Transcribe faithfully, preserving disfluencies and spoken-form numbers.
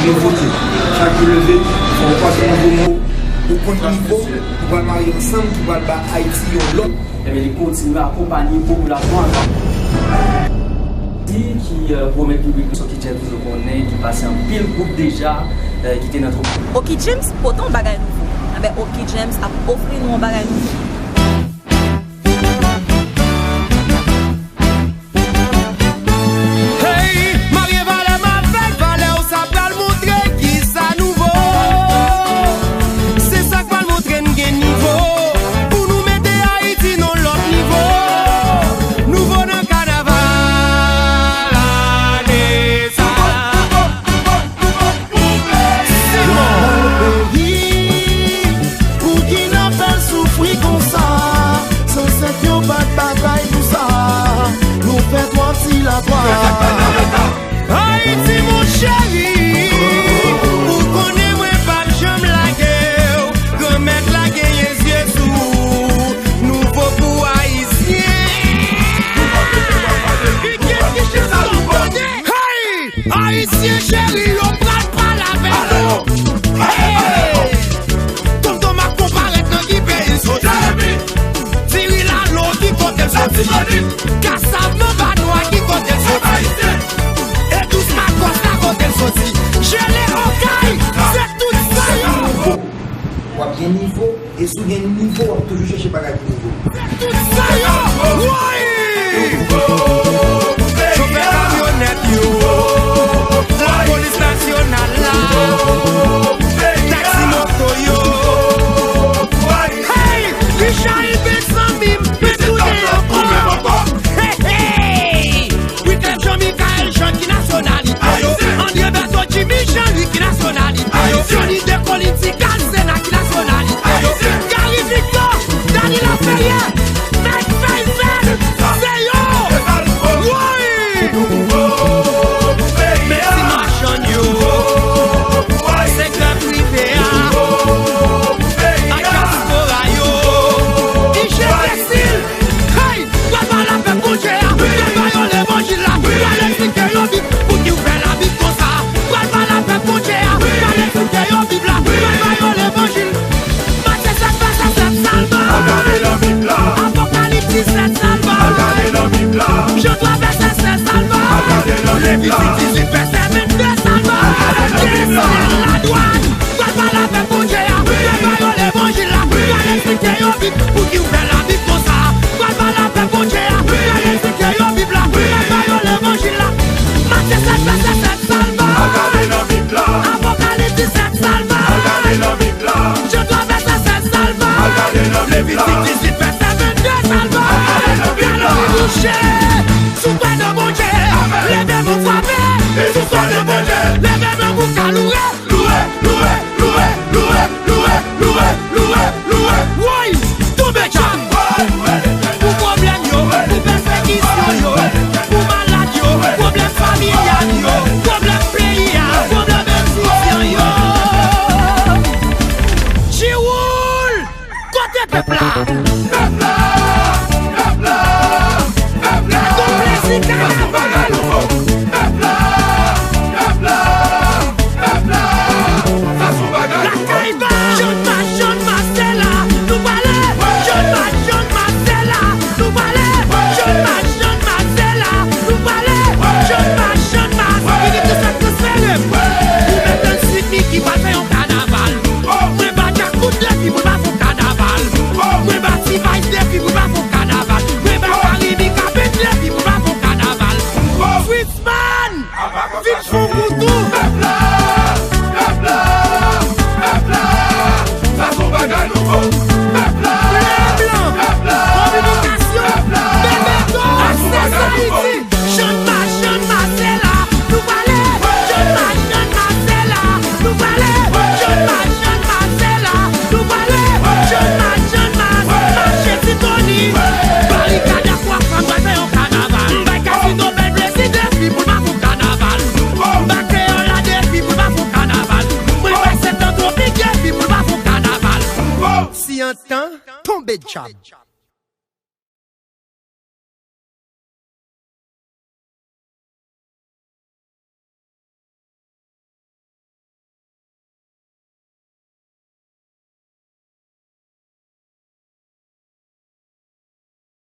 Nouvote. Chak jou leve, fò w pase nouvo mo. Ou konn nivo, ou pral marye ansanm, ki pral ba Ayiti yon lòt. Ebyen, li kontinye akonpanye popilasyon an. Di ki, eh, pwomèt piblik nou. Oki James nou konnen, ki pase anpil gwoup deja, eh, ki te nan twoup. Oki James pote yon bagay nouvo. Enben, Oki James ap ofri nou yon bagay nouvo. Hey, marye valè m avèk valè w, sa pral montre kisa nou vo. Se sa k pral montre n gen nivo. Pou nou mete Ayiti nan lòt nivo. Nou vo nan kanaval ane sa. Nan peyi, pou ki n ap fè soufri konsa? Sansèt yo pa t batay pou sa. Nou fè twò ti latwa. Ayiti, mon cheri, ou konnen mwen p ap janm lage w. Granmèt la genyen zye sou ou. Nouvo pou Ayisyen. Ki, ki, ki, ki, Hey! Ayisyen cheri, yo pral pale avèk nou. Hey! Tonton Mak konparèt nan ki peyi l soti. Diri Lalo ki kote l soti. Kasav nan Banwa ki kote l soti. E dous Makòs la kote l soti. Jele Okay, se tout sa yo. W ap gen nivo. E si w gen nivo, w ap toujou chèche bagay ki nouvo. Tout sa yo, woy! Chofè kamyonèt yo, lapolis nasyonal la, taksi moto yo. Hey! Richard Elbé zanmi m, men tounen ankò. Hey, hey! Wyclef Jean Michael Jean ki nasyonalite yo. André Bertho Jimmy Jean Louis ki nasyonalite yo. Johnny Descollines Gal Sena ki nasyonalite yo. Gary Victor, Dany Laferrière, Mike Faisal, se yo. Woy! Mèsi machann yo. Sektè prive a. Ak dyaspora yo. Ije Cecil. Hey! Pral pale avèk Bondye a, pral ba yo levanjil la, pral eksplike yo Bib, pou ki w fè Labib konsa. Pral pale avèk Bondye a, pral eksplike yo Bib la, pral ba yo levanjil. Matye sèt vèsè sèt sa l ba. Al gade nan Bib la. Apokalip disèt sa l ba. Al gade nan Bib la. Jan twa vèsè sèt sa l ba. Al gade nan Bib la. Levitik dizuit vèsè vennde sa l ba. Al gade nan Bib la. Ladwàn. Pral pale avèk Bondye a, pral ba yo levanjil la, pral eksplike yo Bib, pou ki w fè Labib konsa. Pral pale avèk Bondye a, pral eksplike yo Bib la, pral ba yo levanjil la. Matye sèt vèsè sèt sa l ba. Al gade nan Bib la. Apokalip disèt sa l ba. Al gade nan Bib la. Jan twa vèsè sèt sa l ba. Al gade nan Bib la. Levitik dizuit vèsè vennde sa l ba. Al gade nan Bib la. Gade bouche. Sou twa non Bondye, leve men w frape. Sou twa non Bondye, leve men w pou ka louwe. Louwe, louwe, louwe, louwe, louwe, louwe, louwe, louwe. Woy, tonbe djab. Pou pwoblèm yo, pou pèsekisyon yo, pou malad yo, pwoblèm familyal yo, pwoblèm peyi a, pwoblèm enskripsyon yo. Djiwoul! Kote pèp la? Pèp la! Pèp la! Pèp la! Gon plezi kanaval! Pèp la! Pèp la! Pèp la! Sa se yon bagay nouvo! Lakay ba! Jòn Mas, Jòn Mas, se la nou prale! Jòn Mas, Jòn Mas, se la nou prale! Jòn Mas, Jòn Mas, se la nou prale! Jòn Mas, Jòn Mas, vini tout sa transfere! Ou mèt tann Sweet Micky pral fè yon kanaval! Mwen ba Djakout defi pou l pa fè yon kanaval. Mwen ba T-Vice defi pou l pa fè yon kanaval. Mwen ba Carimi Kabrit defi pou l pa fè yon kanaval. Fritz Man, vin fè yon kou tou. Pèp la, pèp la, pèp la, sa se yon bagay nouvo. Pèp la, pèp la, kominikasyon, pèp la, Bebeto, sa se yon bagay nouvo. Jòn Mas, Jòn Mas, se la nou prale. Jòn Mas, Jòn Mas, se la nou prale. Jòn Mas, Jòn Mas, se la nou prale. Jòn Mas, Jòn Mas, mache Ti Tony. Barikad ak Wafam pral fè yon kanaval. M bay Casino Bèl Plezi defi pou l pa fè yon kanaval. M ba Kreyòl la defi pou l pa fè yon kanaval. Mwen bay Septan Tropik defi pou l pa fè yon kanaval. Si antan, tonbe djab.